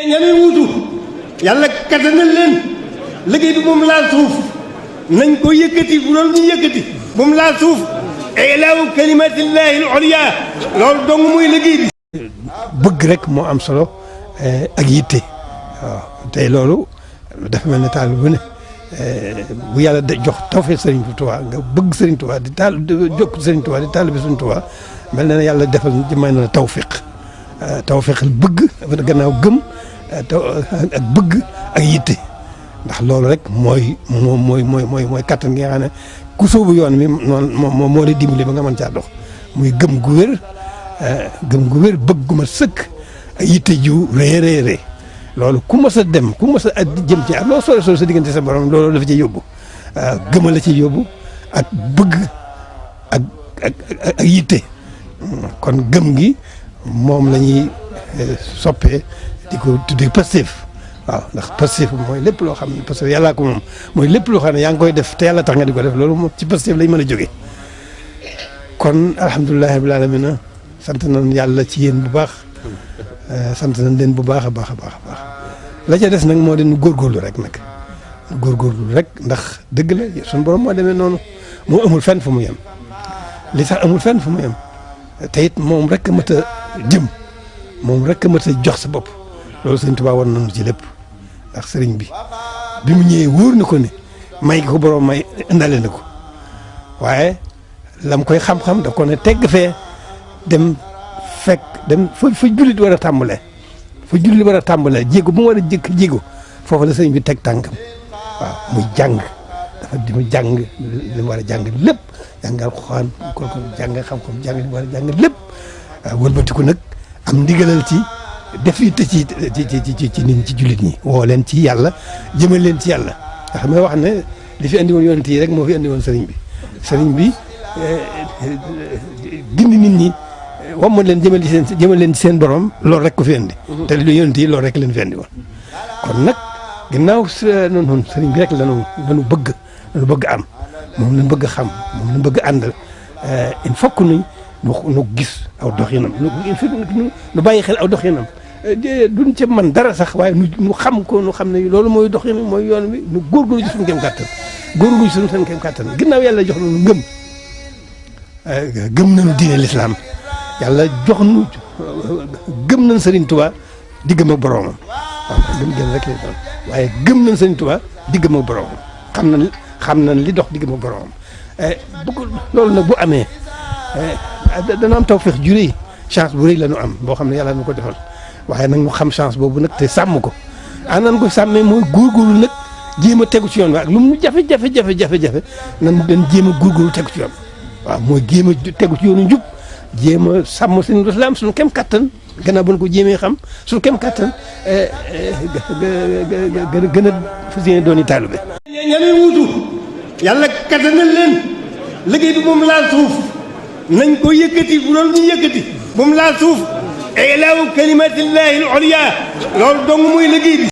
ñami wuutu yàlla kattanal leen liggéey bi moom laal suuf nañ ko yëkkati bu doon ñu yëkkati moom laal suuf ilaahu kalimatillahi al-ulya loolu dong muy liggéey bi. bëgg rek moo am solo ak yitte waaw tey loolu dafa mel ne taal bu ne bu yàlla jox tawfeex Serigne Touba nga bëgg Serigne Touba di taal jokk Serigne Touba di taal bi Serigne Touba mel na ne yàlla defal may na tawfeex bëgg gannaaw gëm ak bëgg ak yitte ndax loolu rek mooy kattan gi nga xam ne ku sóobu yoon mi noonu moo lay dimbali ba nga mën caa dox muy gëm gu wér bëgg gu ma sëkk ak yitte ju rëy loolu ku mës a dem ku mës a jëm ci ak loo sore sa diggante sa borom loolu dafa ci yóbbu gëma la ci yóbbu ak bëgg ak yitte kon gëm gi moom la ñuy soppee di ko tuddee Pastef waaw ndax Pastef mooy lépp loo xam ne parce que yàllaa ko moom mooy lépp loo xam ne yaa ngi koy def te yàlla tax nga di ko def loolu moom ci Pastef lañ mën a jógee kon alhamdulilah rabbil alamin sant nañ yàlla ci yéen bu baax sant nañ leen bu baax a baax la ca des nag moo den góorgóorlu rek ndax dëgg la suñu borom moo demee noonu moo amul fenn fu mu yem li sax amul fenn fu mu yem te it moom rek a mat a jëm moom rek a mat a jox sa bopp loolu sëñ Tuubaa war nañu ci lépp ndax sëriñ bi mu ñëwee wóor na ko ne may ko borom may indale na ko waaye lam koy xam-xam da ko ne tegg fee dem fa jullit war a tàmbalee jéego bu mu war a jëkk jéego foofu la sëriñ bi teg tànkam waaw muy jàng dafa di mu jàng li mu war a jàng lépp jàng alxuraan ko jàng xam-xam jàng li mu war a jàng lépp wëlbatiku nag am ndigalal ci def it ci nit ñi ci jullit ñi woo leen ci yàlla jëmal leen ci yàlla nga xam ne wax ne li fi andi woon yonent yi rek moo fi andi woon sëriñ bi gindi nit ñi wamma leen jëmal leen ci seen borom loolu rek ko fi andi te lu yonent yi loolu rek leen fi andi woon kon nag ginnaaw noonu sëriñ bi rek lanu bëgg am moom lañ bëgg xam moom lañ bëgg àndal il faut que nu gis aw doxinam nu bàyyi xel aw doxinam duñ ca man dara sax waaye nu xam ko nu xam ne loolu mooy doxin mooy yoon wi nu góorgóorlu ci suñu kéem kàttan ginnaaw yàlla jox nu ngëm gëm nañu diine lislaam yàlla jox nu gëm nañ Serigne Touba diggam ak boroomam waaw gëm rek lay doon waaye gëm nañ Serigne Touba diggam ak boroomam xam nañ li dox diggam ak boroomam loolu nag bu amee dana am tawfeex ju rëy chance bu rëy la ñu am boo xam ne yàlla nu ko defal waaye nag ñu xam chance boobu nag te sàmm ko nan ko sàmmee mooy góorgóorlu nag jéem a tegu ci yoon waaye lu mu jafe-jafe nan den jéem a góorgóorlu tegu ci yoon waaw mooy jéem a tegu ci yoonu njub jéem a sàmm suñu lislaam suñu kem kattan gannaaw bu ñu ko jéemee xam suñu kem kattan gën a fas yéene doon i taalibe ñami wuutu yàlla kattanal leen liggéey bi moom laal suuf nañ ko yëkkati bu doon ñu yëkkati moom laal suuf ilaahu kalimatillahi al-ulya loolu dong muy liggéey bi